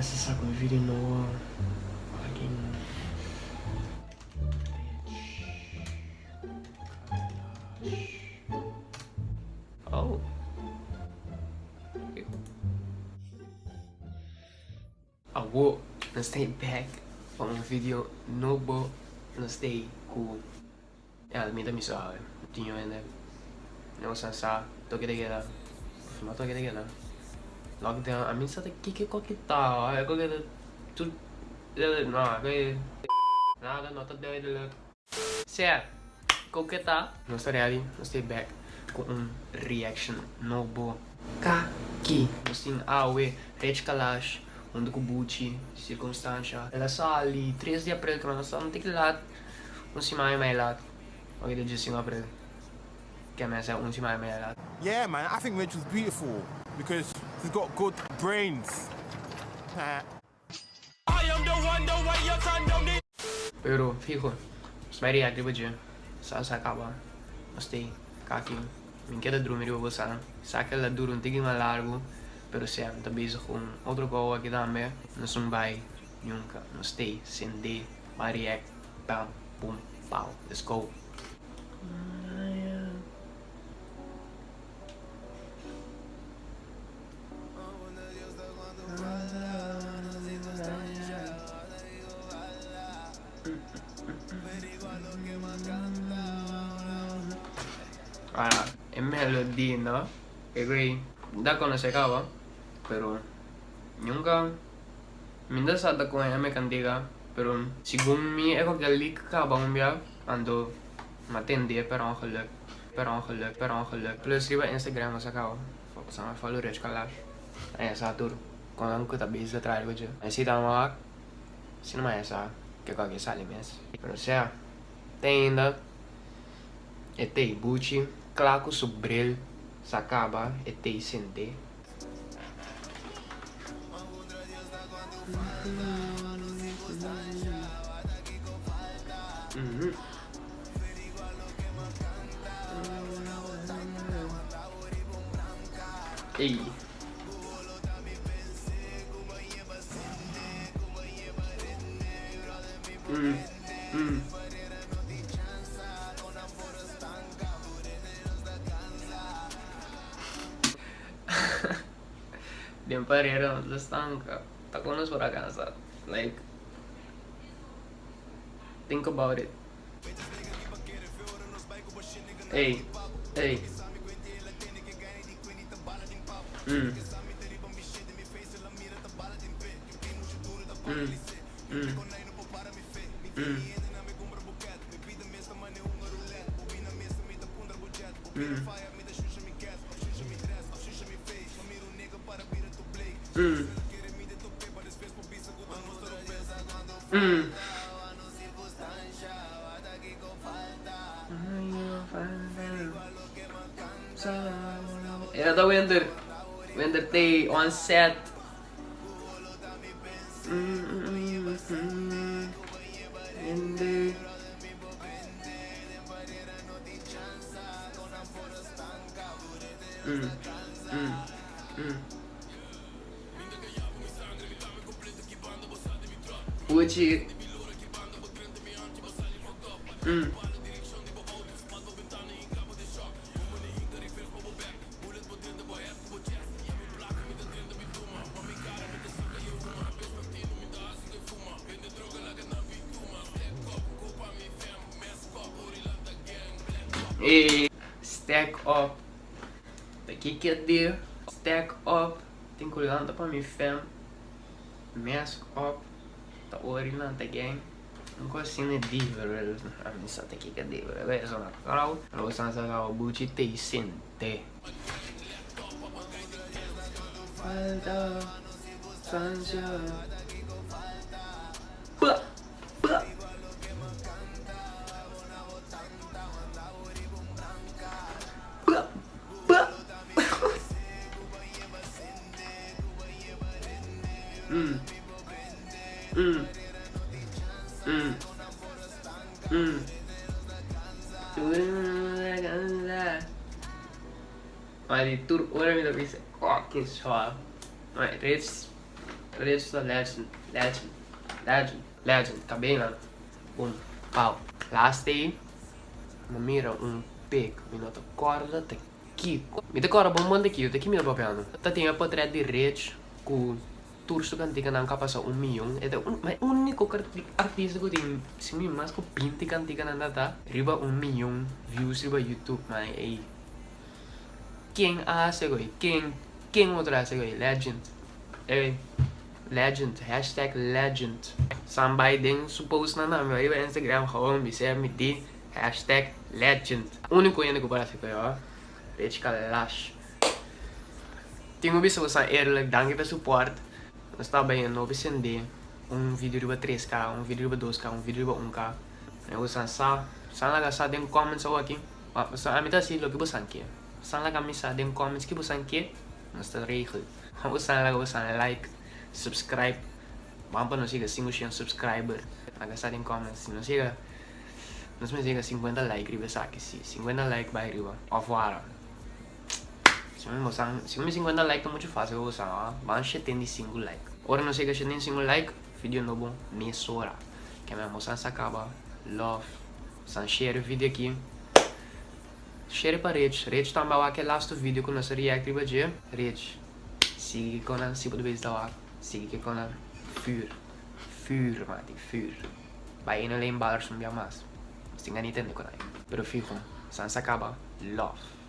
Mester saca un video nobo fucking bitch Kalash Oh Awo nos ta back pa un video nobo nos ta cu ya mi ta miso awe tin yo hende no sa sa toke ta keda of no toke ta keda lockdown a mi sa ta kiko koke ta awe koke ta tur no koke nada no ta duidelijk sea koke ta nos ta ready nos ta back cu un reaction nobo. Kaki! Nos tin awe Rech Kalash huntu ku Buchi, Sirkunstansha. El a sali tres di aprel, kema nos ta un tiki lat, un siman i mei lat. Oke ta djesinku aprel, kema esei un siman i mei lat. Yeah man, I think Rachel's beautiful because she's got good brains. Pero fijo, nos bai react riba dje, sa sa kaba, nos tei kaki, mi keda drumi riba bo sa, sa ke la dura un tiki mas largu, pero sea mi ta bezig ku un otro kou aki tambe, nos no bai nunka, nos tei sende, bai react, bam, bum, pow, let's go. Ah, e melody no, e güey da conoce caba, pero nunca mi no sa ta con e cantica, pero segun mi e cualkier leak caba un bia, anto mi a tende per ongeluk, per ongeluk, per ongeluk, plus riba Instagram a sacaba. Sa follow Rich Kalash en sa tur kon nan ku ta bezig ta traha riba dje. En si ta wak si no maya sa ke kòke sali mes. Pero sea te ainda e tei buchi kla ku su bril sa kaba e tei sente. Ey. Mm, mm. Den parera no ta stanka. Ta con nos por a cansa. Like, think about it. Ey, ey. Mm. Mm, mm. Mm. Mm. Mm. Mm. Era ta Winter. Winter T on set. Winter. Mm, mm, mm. Uchi. Mm. E stack up. Ta kiko di stack up? Tin ku lanta pa mi fam. Mask up. Ta ori lanta gang. Un kos asina e di pero ami sa ta kiko di pero e sona krou. Lo san sa kaba buchi tei sente. Falta Francia. Pah! Pah! Pah! Pah! Mm. Mm. Mm. Mm. Ma di tur ora mi ta bisa, oh, ke sua. Ma Rich. Rich ta legend, legend, legend, legend. Kabei nan. Boom, pow. Last day, mi a mira un pic. Mi no ta kòrda ta kiko. Mi ta kòrda bon bon ta kiko, ta ki mi ta papiando. Ta tin e potret di Rich ku tur su kantikanan ku a pasa un miyon. E ta e úniko artista ku tin si mi mas ku 20 kantikanan ta ta riba un miyon views riba YouTube. Man, ey. Ken a hasi esei? Ken? Ken otro a hasi esei? Legend. Ey, legend. #legend. San bai den su post nan tambe riba Instagram, gewoon bisa mi di #legend. Úniko hende ku por hasi esei, oh. Rich Kalash. Tin ku bisa boso eerlijk, danki pa support. Nos ta bayendo sende un video riba 3K, un video riba 2K, un video riba 1K. I boso sa, san laga sa den comments aki. Ami ta hasi loke boso ke. San laga mi sa den comments ku boso ke, nos ta regel. Boso laga boso like, subscribe. Ban pa nos yega 500 subscriber. Laga sa den comments. Si nos yega, nos mester yega 50 like riba esaki, si. 50 like bai riba. Òf wara. Si mi si mi 50 like ta muchu fásil boso, ah. Ban 75 like. Ora nos yega 75 like, video nobo mesora. Ke men boso sa kaba. Love. San share video aki. Share pa Rich. Rich tambe wak e last video ku nos react riba dje. Rich. Sigui ku nan si bo ta wak. Sigui ku nan. Vuur. Vuur, mati. Vuur. Bai in alleen ballers un bia mas. Sin ganita ku nan. Pero fijo. San sa kaba. Love.